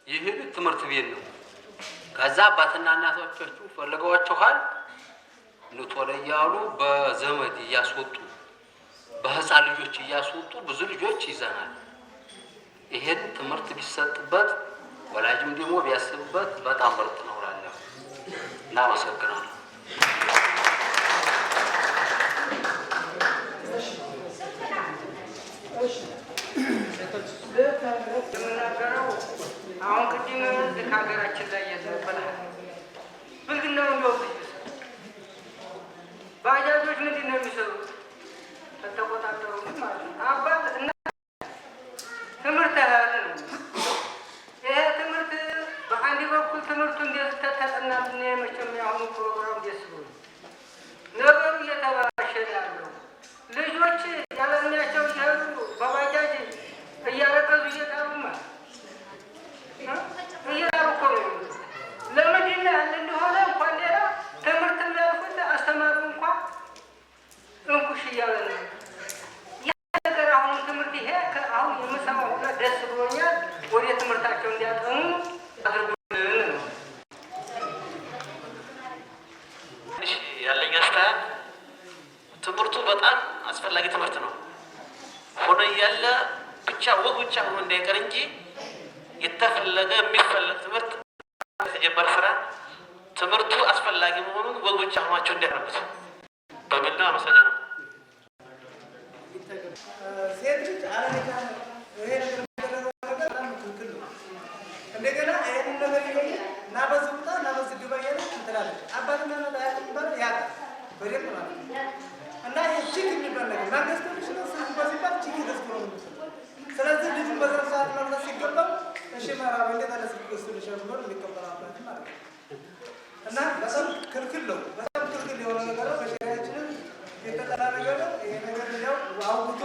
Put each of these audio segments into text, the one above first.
የሄዱት ትምህርት ቤት ነው። ከዛ አባትና እናቶቻችሁ ፈልገዋችኋል ኑ ቶሎ እያሉ በዘመድ እያስወጡ፣ በህፃን ልጆች እያስወጡ ብዙ ልጆች ይዘናል። ይሄን ትምህርት ቢሰጥበት፣ ወላጅም ደግሞ ቢያስብበት በጣም ምርጥ ነው እላለሁ። እናመሰግናለን። የምናገረው አሁን ቅድም ልክ ሀገራችን ላይ ያለ ብልግናው እንደው ባጃጆች ምንድን ነው የሚሰሩት? ተቆጣጠሩ ማለት ነው። አባት እና ትምህርት ያለ ነው። ይሄ ትምህርት በአንድ በኩል ትምህርቱ እንደዚህ ተጠናልን። መቼም የአሁኑ ፕሮግራም ደስ ብሎ ነገሩ እየተበላሸ ነው ያለው። ልጆች ያለ እድሜያቸው እየሄዱ በባጃጅ እያረገዙ እየጣሉ ማለት እየጣሉ እኮ ነው። ለምንድን ነው ያለ እንደሆነ እንኳን ሌላ ትምህርት የሚያልፉት አስተማሪው እንኳን እንኩሽ እያለ ነው። ያ ነገር አሁንም ትምህርት ይሄ አሁን የምሰማው ሁላ ደስ ብሎኛል። ወደ ትምህርታቸው እንዲያጠኑ አድርጉልን ነው። ትንሽ ያለኝ አስተያየት ትምህርቱ በጣም አስፈላጊ ትምህርት ነው። ሆኖ እያለ ብቻ ወግ ብቻ ሆኖ እንዳይቀር እንጂ የተፈለገ የሚፈለግ ትምህርት የተጀመረ ስራ ትምህርቱ አስፈላጊ መሆኑን ወግ ብቻ ሆኗቸው እንዲያደርጉት በሚል ነው። አመሰግናለሁ። ሴት ልጅ አለኒካ ይሄ ነገር የሚደረገው ነገር በጣም ትክክል ነው። እንደገና ይሄንን ነገር እያየ እና በዚህ ውጣ እና በዚህ ግባ እያለች ትላለች። አባትና እናት አያውቅም የሚባለው ያውቃል በደንብ ማለት ነው። እና ይሄ ቺክ የሚባል ነገር ማን ገዝቶልሽ ነው ስልክ እንኳን ሲባል ቺክ ገዝቶ ነው የሚመስለው። ስለዚህ ልጁን በዛ ሰዓት መግዛት ሲገባው እሺ መራብ እንዴት አለ ስልክ ገዝቶልሻል ብሎ ነው የሚቀበለው አባት ማለት ነው። እና በጣም ክልክል ነው። በጣም ክልክል የሆነ ነገር ነው። በሸሪያችንም የተጠላ ነገር ነው። ይሄ ነገር እንዲያው አውግቶ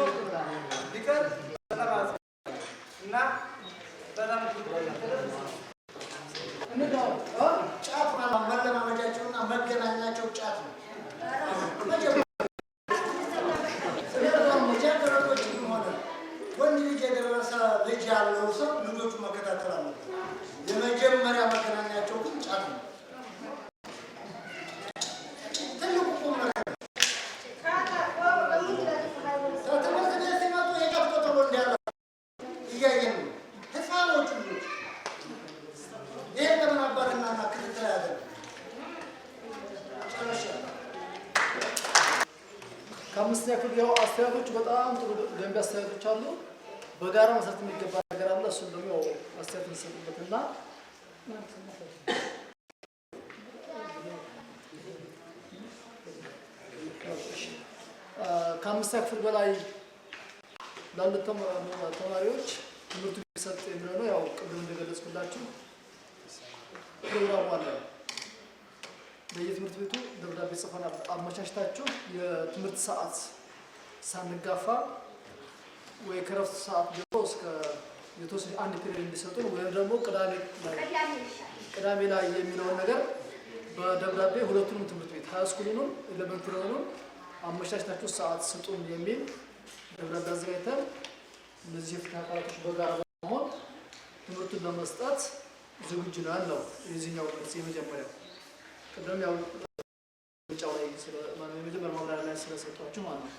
ቢቀር በጣም አስፈላጊ እና በጣም ጫት ማለት መለማመጃቸውና መገናኛቸው ጫት ነው። ልጃገረዶችም ሆነ ወንድ ልጅ የደረሰ ልጅ ያለው ሰው ልጆቹ መከታተል አለበት። የመጀመሪያ መገናኛቸው ግን ጫት ነው። ትልቁ ቁም ነገር ነው። ከትምህርት ቤት ሲመጡ የጫት ቆጠሮ እንዳለ እያየን ነው። ህፃኖቹ ልጆች ይሄ ለምን አባትና እናት ክትትል አያደርጉም? ጨርሻለሁ። ከአምስተኛ ክፍል ያው አስተያየቶቹ በጣም ጥሩ ገንቢ አስተያየቶች አሉ። በጋራ መስራት የሚገባ ነገር አለ። እሱን ደግሞ ያው አስተያየት እንሰጥበትና ከአምስተኛ ክፍል በላይ ላሉት ተማሪዎች ትምህርቱ ቢሰጥ የሚለው ነው። ያው ቅድም እንደገለጽኩላችሁ ፕሮግራሙ አለ። በየትምህርት ቤቱ ደብዳቤ ጽፈናል። አመቻችታችሁ የትምህርት ሰዓት ሳንጋፋ ወይ ከረፍት ሰዓት ጀምሮ እስከ የተወሰነ አንድ period እንዲሰጡን ወይም ደግሞ ቅዳሜ ላይ የሚለውን ነገር በደብዳቤ ሁለቱንም ትምህርት ቤት high school ኡንም elementary ውንም አመቻችታችሁ ሰዓት ስጡን የሚል ደብዳቤ አዘጋጅተን እነዚህ የፍትህ አካላቶች በጋራ በመሆን ትምህርቱን ለመስጠት ዝግጁ ነን ነው የዚህኛው መልስ የመጀመሪያው። ቅድም ያው ምርጫው ላይ የመጀመሪያው ማብራሪያ ላይ ስለሰጧችሁ ማለት ነው።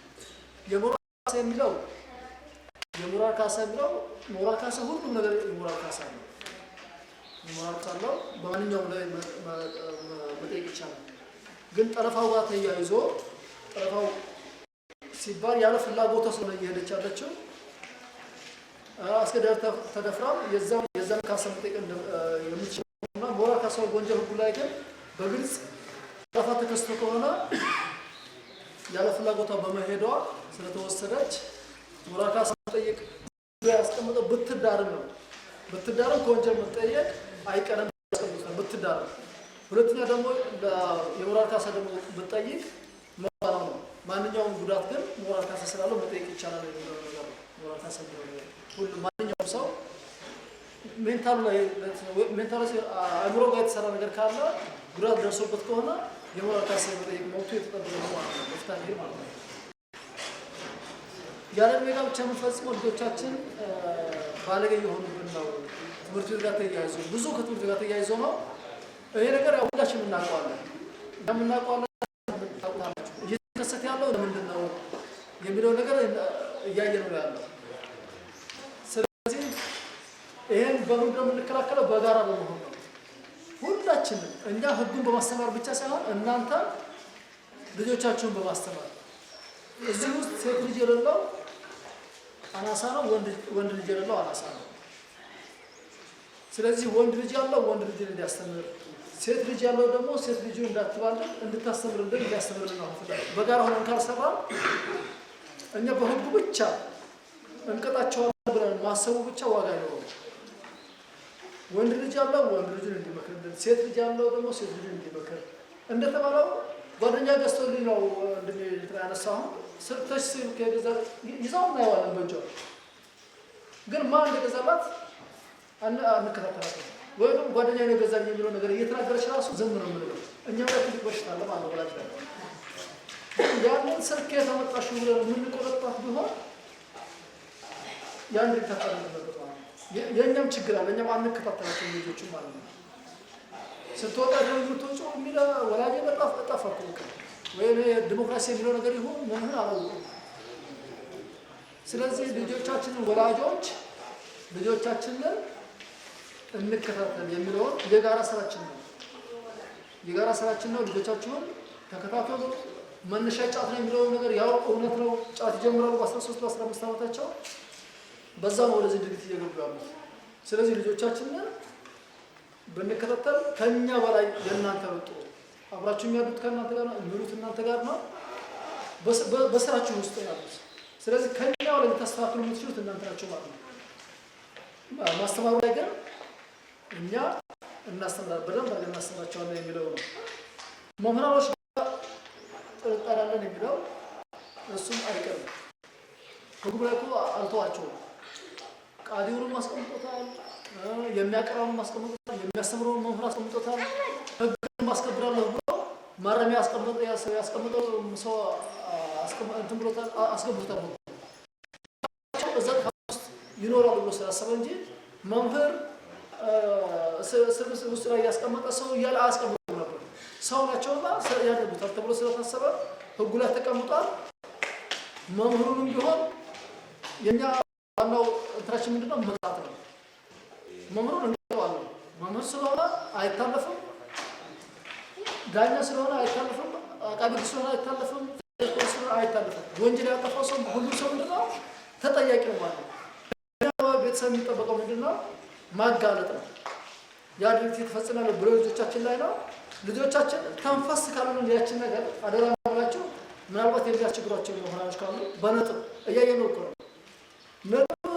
የሞራል ካሳ የሚለው ሞራል ካሳ ሁሉም ነገር የሞራል ካሳ ነው። የሞራል ካሳ አለው፣ በማንኛውም ላይ መጠየቅ ይቻላል። ግን ጠለፋው ጋር ተያይዞ ጠለፋው ሲባል ያለ ፍላጎቷ ስለሆነ እየሄደች ያለችው አስገዳጅ ተደፍራም የዛን ካሳ መጠየቅ የምትችል እና ሞራል ካሳው ወንጀል ሕጉ ላይ ግን በግልጽ ጠለፋ ተከስቶ ከሆነ ያለ ፍላጎቷ በመሄዷ ስለተወሰደች ሞራል ካሳ መጠየቅ ያስቀምጠው ብትዳርም ነው። ብትዳርም ከወንጀል መጠየቅ አይቀርም ያስቀምጡታል። ብትዳርም። ሁለተኛ ደግሞ የሞራል ካሳ ደግሞ ብትጠይቅ መባለው ነው። ማንኛውም ጉዳት ግን ሞራል ካሳ ስላለው መጠየቅ ይቻላል የሚለው ነገር ነው። ሞራል ካሳ የሚለው ነገር ሁሉ ማንኛውም ሰው mental ኡ ላይ mental ኡ አእምሮ ጋር የተሰራ ነገር ካለ ጉዳት ደርሶበት ከሆነ የሞራል ካሳ የመጠየቅ መብቱ የተጠበቀ ነው ማለት ነው። በፍትሐ ብሔር ማለት ነው። ያለ ዕድሜ ጋብቻ የምንፈጽመው ልጆቻችን ባለጌ የሆኑብን ነው። ትምህርት ትምህርት ቤት ጋር ተያይዞ፣ ብዙ ከትምህርት ጋር ተያይዞ ነው። ይሄ ነገር ያው ሁላችንም እናውቀዋለን፣ እኛም እናውቀዋለን፣ ታውቁታላችሁ። እየተከሰተ ያለው ለምንድን ነው የሚለው ነገር እያየ ነው ያለው። ስለዚህ ይሄን በምንድን ነው የምንከላከለው? በጋራ በመሆን ነው። ሁላችንም እኛ ህጉን በማስተማር ብቻ ሳይሆን እናንተ ልጆቻችሁን በማስተማር። እዚህ ውስጥ ሴት ልጅ የሌለው አናሳ ነው፣ ወንድ ልጅ የሌለው አናሳ ነው። ስለዚህ ወንድ ልጅ ያለው ወንድ ልጅን እንዲያስተምር፣ ሴት ልጅ ያለው ደግሞ ሴት ልጁ እንዳትባልግ እንድታስተምርልን እንዲያስተምርልን ነው ፍላጎት። በጋራ ሆነን ካልሰራን እኛ በህጉ ብቻ እንቀጣቸዋለን ብለን ማሰቡ ብቻ ዋጋ አይኖረውም። ወንድ ልጅ ያለው ወንድ ልጁን እንዲመክርልን፣ ሴት ልጅ ያለው ደግሞ ሴት ልጁን እንዲመክር። እንደተባለው ጓደኛ ገዝቶልኝ ነው እንድን ያነሳው። አሁን ስልክ touch ስልክ የገዛ ይዛው እናየዋለን በእጇ፣ ግን ማን እንደገዛላት አንከታተላትም። ወይ ደግሞ ጓደኛ ነው የገዛልኝ የሚለው ነገር እየተናገረች ራሱ ዝም ነው የምንለው። እኛም ላይ ትልቅ በሽታ አለ ማለት ነው ወላጅ ላይ። ያንን ስልክ የተመጣሽው ብለን የምንቆረጣት ቢሆን ያን ሊፈጠር ነበር ማለት ነው። የእኛም ችግር አለ። እኛም አንከታተላቸው ልጆቹ ማለት ነው። ስትወጣ ደግሞ የምትወጪው የሚለ ወላጅ በጣም ጠፋ እኮ በቃ። ወይ ዲሞክራሲ የሚለው ነገር ይሁን ምን ይሁን አላወቁም። ስለዚህ ልጆቻችንን ወላጆች ልጆቻችንን እንከታተል የሚለውን የጋራ ስራችን ነው። የጋራ ስራችን ነው። ልጆቻችሁን ተከታተሉ። መነሻ ጫት ነው የሚለውን ነገር ያው እውነት ነው። ጫት ይጀምራሉ በ13 በ15 ዓመታቸው፣ በዛ ነው ወደዚህ ድርጊት እየገቡ ያሉት። ስለዚህ ልጆቻችንን ብንከታተል ከኛ በላይ የእናንተ ነው ጥሩ። አብራችሁ የሚያዱት ከእናንተ ጋር ነው፣ የሚውሉት እናንተ ጋር ነው፣ በስራችሁ ውስጥ ነው ያሉት። ስለዚህ ከኛ በላይ ልታስተካክሉ የምትችሉት እናንተ ናቸው ማለት ነው። ማስተማሩ ላይ ግን እኛ እናስተምራለን፣ በደንብ አድርገን እናስተምራቸዋለን የሚለው ነው። መምህራኖች ጋር ጥርጣሬ አለን የሚለው እሱም አይቀርም። ህጉ ላይ እኮ አልተዋቸውም። ቃዲውንም አስቀምጦታል፣ የሚያቀራውን አስቀምጦታል፣ የሚያስተምረውን መምህር አስቀምጦታል። ህግን ማስከብራለሁ ብሎ ማረሚያ ያስቀምጠው ሰው እንትን ብሎታል፣ አስገብቶታል። እዛ ውስጥ ይኖራሉ ብሎ ስላሰበ እንጂ መምህር እስር ውስጥ ላይ ያስቀመጠ ሰው እያለ አያስቀምጡም ነበር። ሰው ናቸውና ያደርጉታል ተብሎ ስለታሰበ ህጉ ላይ ተቀምጧል። መምህሩንም ቢሆን የኛ ዋናው እንትናችን ምንድነው? መቅጣት ነው። መምህሩን እንቀጣዋለን። መምህር ስለሆነ አይታለፍም። ዳኛ ስለሆነ አይታለፍም። አቃቤ ሕግ ስለሆነ አይታለፍም። ፖሊስ ስለሆነ አይታለፍም። ወንጀል ያጠፋው ሰው ሁሉም ሰው ምንድነው ተጠያቂ ነው ማለት ነው። ቤተሰብ የሚጠበቀው ምንድነው? ማጋለጥ ነው። ያ ድርጊት የተፈጸመ ያለው ብሎ ልጆቻችን ላይ ነው። ልጆቻችን ተንፈስ ካልሆነ ያችን ነገር አደራ ብላችሁ ምናልባት የሚያስቸግሯቸው መምህራኖች ካሉ በነጥብ እያየነው እኮ ነው። ነጥብ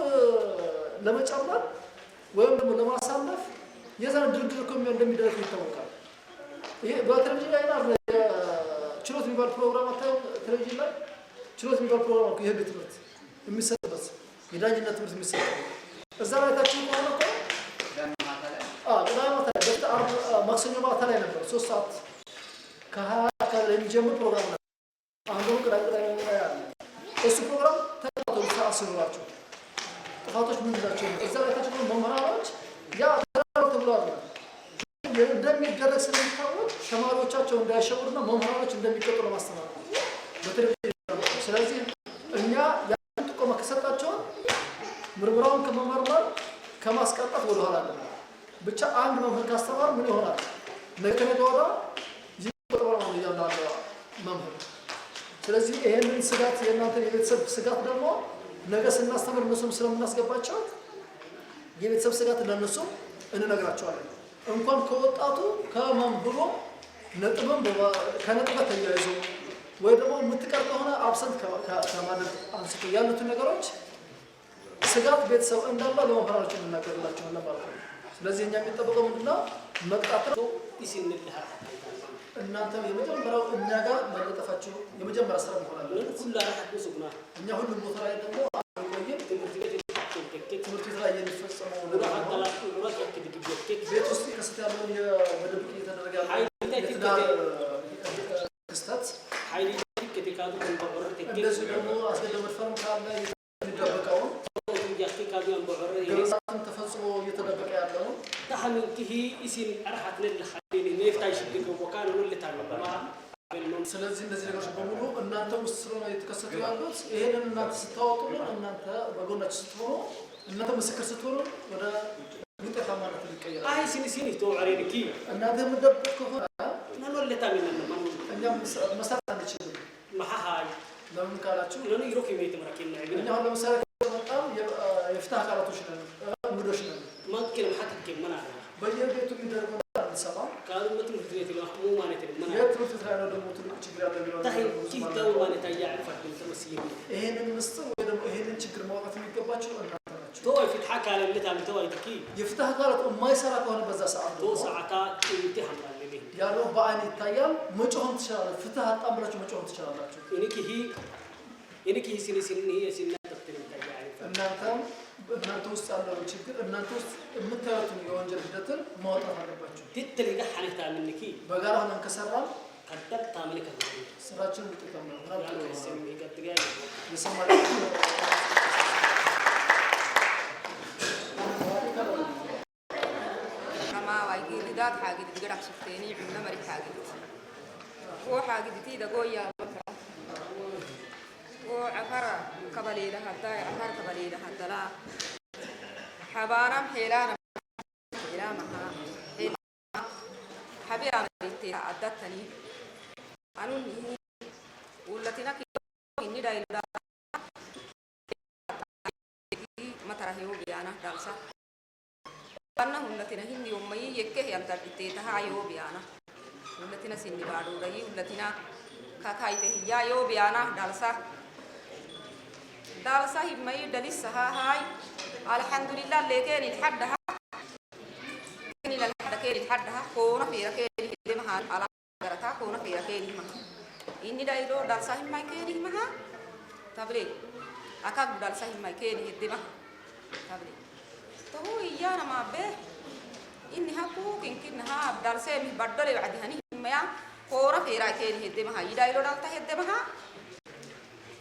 ለመጨመር ወይም ደግሞ ለማሳለፍ የዛን ድርድር እኮ እንደሚደረግ ይታወቃል። ይሄ በቴሌቪዥን ላይ ነው፣ ችሎት የሚባል ፕሮግራም አታዩም? ቴሌቪዥን ላይ ችሎት የሚባል ፕሮግራም እኮ የህግ ትምህርት የሚሰጥበት፣ የዳኝነት ትምህርት የሚሰጥበት እዛ ላይ ታችሁ ከሆነ እኮ ቅዳሜ ማታ ላይ፣ በፊት ዓርብ ማክሰኞ ማታ ላይ ነበር፣ 3 ሰዓት ከ20 አካባቢ ላይ የሚጀምር ፕሮግራም ነበር። አሁን ደግሞ ቅዳሜ ቅዳሜ ላይ አለ። እሱ ፕሮግራም ተከታተሉ፣ ሰዓት ሲኖራቸው ጥፋቶች ምንድን ናቸው? እዛ ላይ ታችሁ ከሆነ መምህራኖች ያ ተብሎ አለ እንደሚደረግ ስለሚታወቅ ተማሪዎቻቸው እንዳይሸውሩና መምህራኖች እንደሚቀጡ ለማስተማር ነው በቴሌቪዥን። ስለዚህ እኛ ያን ጥቆማ ከሰጣቸውን ምርመራውን ከመመርመር ከማስቀጣት ወደኋላ አንልም። ብቻ አንድ መምህር ካስተማር ምን ይሆናል? ነገ ከነገ ወዲያ ይቆጠራል ማለት ነው እያንዳንዱ መምህር። ስለዚህ ይሄንን ስጋት፣ የእናንተን የቤተሰብ ስጋት ደግሞ ነገ ስናስተምር እነሱም ስለምናስገባቸው የቤተሰብ ስጋት ለእነሱም እንነግራቸዋለን። እንኳን ከወጣቱ ከመምህሩ ነጥብም ከነጥብ ጋር ተያይዞ ወይ ደግሞ የምትቀር ከሆነ absent ከማድረግ አንስቶ ያሉትን ነገሮች ስጋት ቤተሰብ እንዳለ ለመምህራኖች እንናገርላቸዋለን ማለት ነው። ስለዚህ እኛ የሚጠበቀው ምንድነው? መቅጣት ነው። እናንተም የመጀመሪያው እኛ ጋር መለጠፋችሁ የመጀመሪያ ስራ መሆን አለበት። እኛ ሁሉም ቦታ ላይ ደግሞ አንቆይም። ትምህርት ቤት ላይ የሚፈጸመው ነገር ነው። ቤት ውስጥ ከስት ያለውን በድብቅ እየተደረገ ያለው የትዳር ክስተት፣ እንደዚሁ ደግሞ አስገድዶ መድፈርም ካለ የሚደበቀውን፣ ግርዛትም ተፈጽሞ እየተደበቀ ያለውን ታኸምንኪሂ ኢሲን አርሐት ነልኸሊኒ ኔፍታይ ሽግግ ወካኑ ንልታሉ በማ ስለዚህ እነዚህ ነገሮች በሙሉ እናንተ ውስጥ ስለሆነ የተከሰቱ ያሉት ይሄንን እናንተ ስታወጡልን፣ እናንተ በጎናችሁ ስትሆኑ፣ እናንተ ምስክር ስትሆኑ ወደ ውጤታማነት ይቀየራል። አይ ሲኒ ሲኒ ተወዕሬንኪ እናንተ የምትደብቅ ከሆነ ነኖለታ ሚነነ ማኑ እኛም መስራት አንችልም። መሐሃይ ለምን ካላችሁ ነኑ ይሮክ የሜት መራኪና እኛ አሁን ለምሳሌ በጣም የፍትህ አካላቶች ነን፣ እንግዶች ነን። ማክን መሐተክ መና በየቤቱ የሚደረገው ነገር አንሰማም። ካሉ ትምህርት ቤት ለማህሙ ማለት ነው። የት ትምህርት ቤት ላይ ነው ደግሞ ትልቁ ችግር ያለ የሚለው ታሂ ነገር ብዙ ኪህ ማለት ተው ነው። ማለት አያዕፈት ተመስይም ይሄንን ምስጢር ወይ ደግሞ ይሄንን ችግር ማውጣት የሚገባቸው እናንተ ናችሁ። ተወይ ፍትሐ ካለለት አምተው አይትኪ የፍትህ አካላት የማይሰራ ከሆነ በዛ ሰዓት ቶ ደግሞ ሰዓታ እንቲ ሐምራለኒ ያለው በአይን ይታያል። መጮህም ትችላላችሁ። ፍትህ አጣም ብላችሁ መጮህም ትችላላችሁ። ኢንኪሂ ኢንኪሂ ሲኒ ሲኒ ሲኒ ተፍትሪ ታያዕፈት እናንተም እናንተ ውስጥ ያለውን ችግር፣ እናንተ ውስጥ የምታዩትን የወንጀል ሂደትን ማውጣት አለባችሁ። ትትል ሐነታ ምንኪ በጋራ ሆነን ከሰራን ቀደም ታምልከ ስራችን ውጤታማ ይሆናል። ጥሩ ይሆናል። ይቀጥል። የሰማችሁ ama waygilidaad xaagidid garaq sufteeni cunno mari xaagidid woo xaagiditiida gooyaa woo cafara kabaliila haddaa cafar kabaliila haddalaa xabaanam xeelaana xeelaamaha xabiyaana addattani anun ullatina inni dhayluda matara hiyoo biyaana dalsa anna hullatina hinni yommayi yekke yantarditteetaha yoo biyaana hullatina sinni baadhuudhayi hullatina kakayte hiyyaa yoo biyaana dalsa dalsa himmayi dalissaha haay alhamdulillah leekeen ilxaddaha keen ilxaddaha koona fiira keen hidemaha ala garata koona fiira keen himaha inni dhayidoo dalsa himmay keen himaha table akak dalsa himmay keen hiddemaha table tahu iyana maabe inni haku kinkinnaha dalseemi baddole wacdihani himmaya koora feera keeni heddemaha yidaylo dalta heddemaha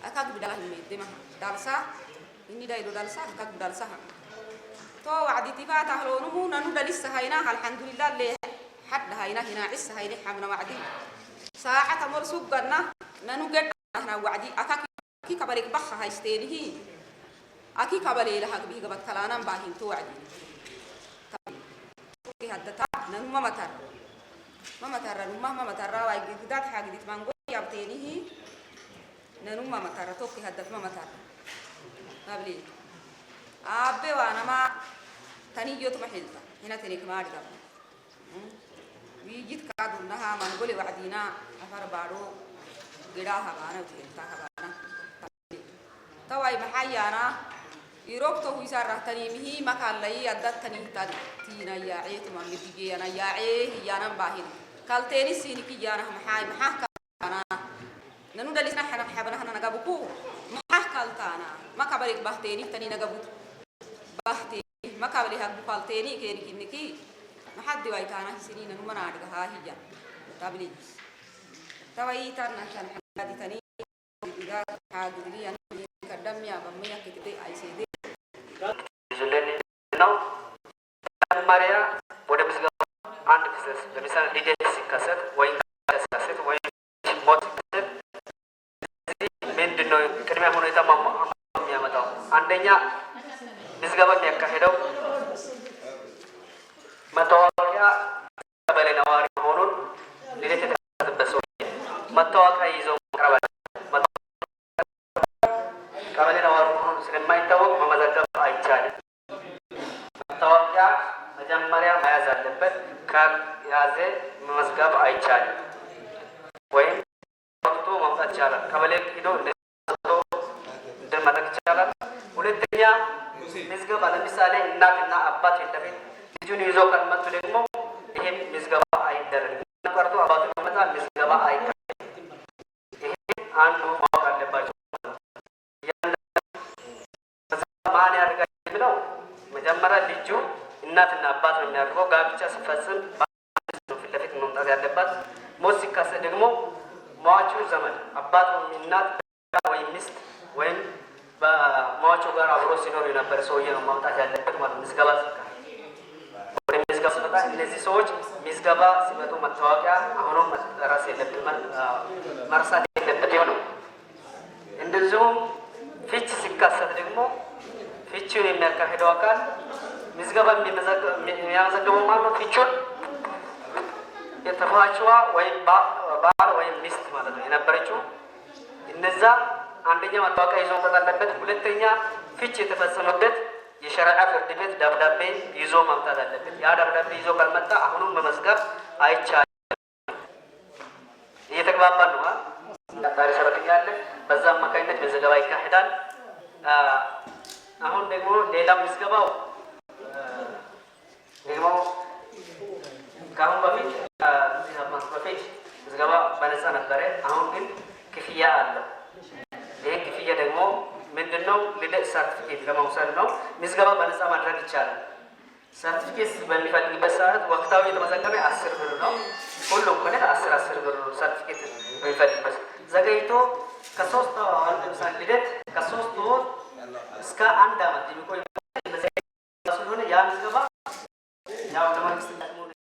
akak bidala himme heddemaha dalsa inni daylo dalsa akak dalsaha to wacdi tifaata haloonumu nanu dalissa hayna alhamdulillah le hadda hayna hina cissa hayne xamna wacdi saacata mor sugganna nanu gedhahna wacdi akak ki kabalik bakha haysteenihi aki kabaleela hagbi gabat kalaanan baahinto wacdi haddata nanu mamatar mamatarra numma mamatarra waay gidaat xaagidit mango yabteenihi nanu mamatarra tokki haddat mamatarra mabli aabbe waanama taniyyotuma xilta hinatenik maadhigab wiijit kaadunnaha mangole wacdiina afar baadho gidhaa habaana uteelta habaana tawai maxayaana irobto huisarrahtaniimihi makallayi addattani tiina yaaceetuma midigeyana yaacee hiyanan baahin kalteeni siinikiyaanah maxaay maxaa kaltaana nanu dhalisna xanab xabanahana nagabuku maxaa kaltaana makabarik bahteeni tani nagabut bahteeni makabali hagbu kalteeni keenikinniki maxaddi waytaana hisini nanu manaadhigahaa hiya tabli tawai tanna tan xaditani xaagidigi kadamya bamaya kitide aysede ይዙልን ነው። መጀመሪያ ወደ ምዝገባ አንድ ክስተት ለምሳሌ ልደት ሲከሰት ወይም ሲከሰት ወይም ሞት ሲከሰት እዚህ ምንድን ነው ቅድሚያ ሁኔታ የሚያመጣው? አንደኛ ምዝገባ የሚያካሂደው መታወቂያ ቀበሌ ነዋሪ መሆኑን ልደት የተከሰተበት ሰው መታወቂያ ይዘው መቅረብ አለበት። ቀበሌ ነዋሪ መሆኑን ስለማይታወቅ መመዘገብ አይቻልም። መታወቂያ መጀመሪያ መያዝ አለበት። ካልያዘ መመዝገብ አይቻልም። ወይም ወጥቶ ማምጣት ይቻላል። ቀበሌ ሂዶ እንደ ማድረግ ይቻላል። ሁለተኛ ምዝገባ ለምሳሌ እናትና አባት ፊት ለፊት ልጁን ይዞ ካልመጡ ደግሞ ይሄም ምዝገባ አይደረግም። ቀርቶ አባቱ ቢመጣ ምዝገባ አይካሄድም። ይሄ አንዱ ማወቅ አለባቸው። ማን ያደርጋል የሚለው መጀመሪያ ልጁ እናትና አባት ነው የሚያደርገው። ጋብቻ ሲፈጽም ነው ፊት ለፊት መምጣት ያለባት። ሞት ሲከሰት ደግሞ ሟቹ ዘመድ አባት ወይም እናት ወይም ሚስት ወይም በሟቹ ጋር አብሮ ሲኖር የነበረ ሰውዬ ነው ማምጣት ያለበት ማለት ነው። ምዝገባ ሲካሄድ ወደ ምዝገባ እነዚህ ሰዎች ምዝገባ ሲመጡ መታወቂያ አሁንም መጠረስ የለብንም፣ መርሳት የለበትም ነው። እንደዚሁም ፍች ሲካሰት ደግሞ ፍቺውን የሚያካሂደው አካል ምዝገባ የሚያመዘግበው ማለት ነው። ፍቺውን የተፋችዋ ወይም ባል ወይም ሚስት ማለት ነው የነበረችው፣ እነዛ አንደኛ መታወቂያ ይዞ መምጣት አለበት። ሁለተኛ ፍች የተፈጸመበት የሸሪዓ ፍርድ ቤት ደብዳቤ ይዞ መምጣት አለበት። ያ ደብዳቤ ይዞ ካልመጣ አሁኑም መመዝገብ አይቻልም። እየተግባባን ነው። አጣሪ ሰራተኛ አለ። በዛ አማካኝነት ምዝገባ ይካሄዳል። አሁን ደግሞ ሌላ ምዝገባው ደግሞ ከአሁን በፊት በፊት ምዝገባ በነፃ ነበረ። አሁን ግን ክፍያ አለው። ይህ ክፍያ ደግሞ ምንድነው? ልደት ሰርቲፊኬት ለመውሰድ ነው። ምዝገባ በነፃ ማድረግ ይቻላል። ሰርቲፊኬት በሚፈልግበት ሰዓት ወቅታዊ የተመዘገበ 10 ብር ነው። ሁሉም ከሆነ 10 10 ብር ነው። ሰርቲፊኬት በሚፈልግበት ዘገይቶ ከ3 አሁን ለምሳሌ ልደት ከ3 ወር እስከ አንድ ዓመት የሚቆይ